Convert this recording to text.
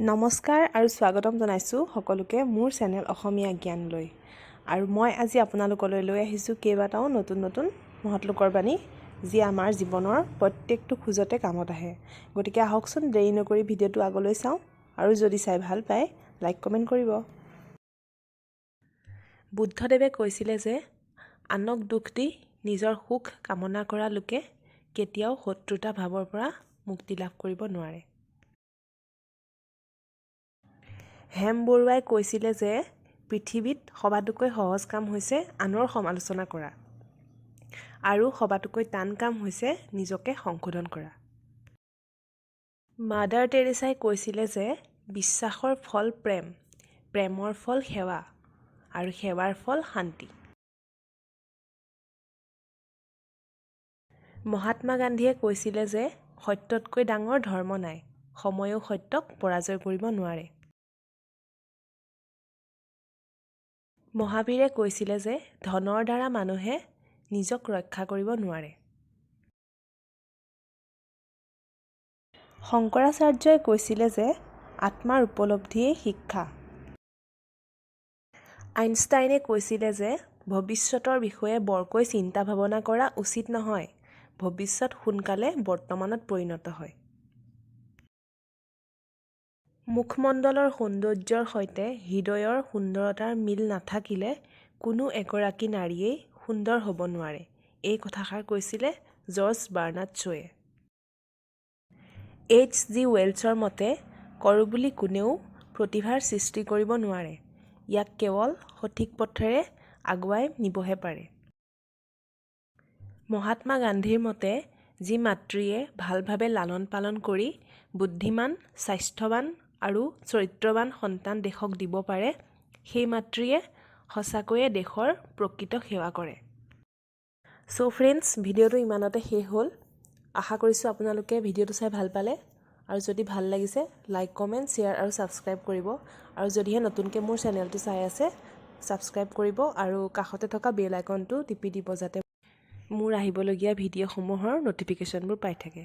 নমস্কাৰ আৰু স্বাগতম জনাইছোঁ সকলোকে মোৰ চেনেল অসমীয়া জ্ঞানলৈ। আৰু মই আজি আপোনালোকলৈ লৈ আহিছোঁ কেইবাটাও নতুন নতুন মহৎলোকৰ বাণী, যি আমাৰ জীৱনৰ প্ৰত্যেকটো খোজতে কামত আহে। গতিকে আহকচোন, দেৰি নকৰি ভিডিঅ'টো আগলৈ চাওঁ আৰু যদি চাই ভাল পায়, লাইক, কমেণ্ট কৰিব। বুদ্ধদেৱে কৈছিলে যে আনক দুখ দি নিজৰ সুখ কামনা কৰা লোকে কেতিয়াও শত্ৰুতা ভাৱৰ পৰা মুক্তি লাভ কৰিব নোৱাৰে। হেম বৰুৱাই কৈছিলে যে পৃথিৱীত সবাতোকৈ সহজ কাম হৈছে আনৰ সমালোচনা কৰা আৰু সবাতোকৈ টান কাম হৈছে নিজকে সংশোধন কৰা। মাদাৰ টেৰেছাই কৈছিলে যে বিশ্বাসৰ ফল প্ৰেম, প্ৰেমৰ ফল সেৱা আৰু সেৱাৰ ফল শান্তি। মহাত্মা গান্ধীয়ে কৈছিলে যে সত্যতকৈ ডাঙৰ ধৰ্ম নাই, সময়েও সত্যক পৰাজয় কৰিব নোৱাৰে। মহাবীৰে কৈছিলে যে ধনৰ দ্বাৰা মানুহে নিজক ৰক্ষা কৰিব নোৱাৰে। শংকৰাচাৰ্যই কৈছিলে যে আত্মাৰ উপলব্ধিয়েই শিক্ষা। আইনষ্টাইনে কৈছিলে যে ভৱিষ্যতৰ বিষয়ে বৰকৈ চিন্তা ভাৱনা কৰা উচিত নহয়, ভৱিষ্যত সোনকালে বৰ্তমানত পৰিণত হয়। মুখমণ্ডলৰ সৌন্দৰ্যৰ সৈতে হৃদয়ৰ সুন্দৰতাৰ মিল নাথাকিলে কোনো এগৰাকী নাৰীয়েই সুন্দৰ হ'ব নোৱাৰে, এই কথাষাৰ কৈছিলে জৰ্জ বাৰ্নাৰ্ড শ্বয়ে। এইচ জি ৱেলছৰ মতে কৰোঁ বুলি কোনেও প্ৰতিভাৰ সৃষ্টি কৰিব নোৱাৰে, ইয়াক কেৱল সঠিক পথেৰে আগুৱাই নিবহে পাৰে। মহাত্মা গান্ধীৰ মতে যি মাতৃয়ে ভালভাৱে লালন পালন কৰি বুদ্ধিমান, স্বাস্থ্যৱান আৰু চৰিত্ৰৱান সন্তান দেশক দিব পাৰে, সেই মাতৃয়ে সঁচাকৈয়ে দেশৰ প্ৰকৃত সেৱা কৰে। চ' ফ্ৰেণ্ডছ, ভিডিঅ'টো ইমানতে শেষ হ'ল। আশা কৰিছোঁ আপোনালোকে ভিডিঅ'টো চাই ভাল পালে আৰু যদি ভাল লাগিছে, লাইক, কমেণ্ট, শ্বেয়াৰ আৰু ছাবস্ক্ৰাইব কৰিব। আৰু যদিহে নতুনকৈ মোৰ চেনেলটো চাই আছে, ছাবস্ক্ৰাইব কৰিব আৰু কাষতে থকা বেল আইকনটো টিপি দিব, যাতে মোৰ আহিবলগীয়া ভিডিঅ'সমূহৰ ন'টিফিকেশ্যনবোৰ পাই থাকে।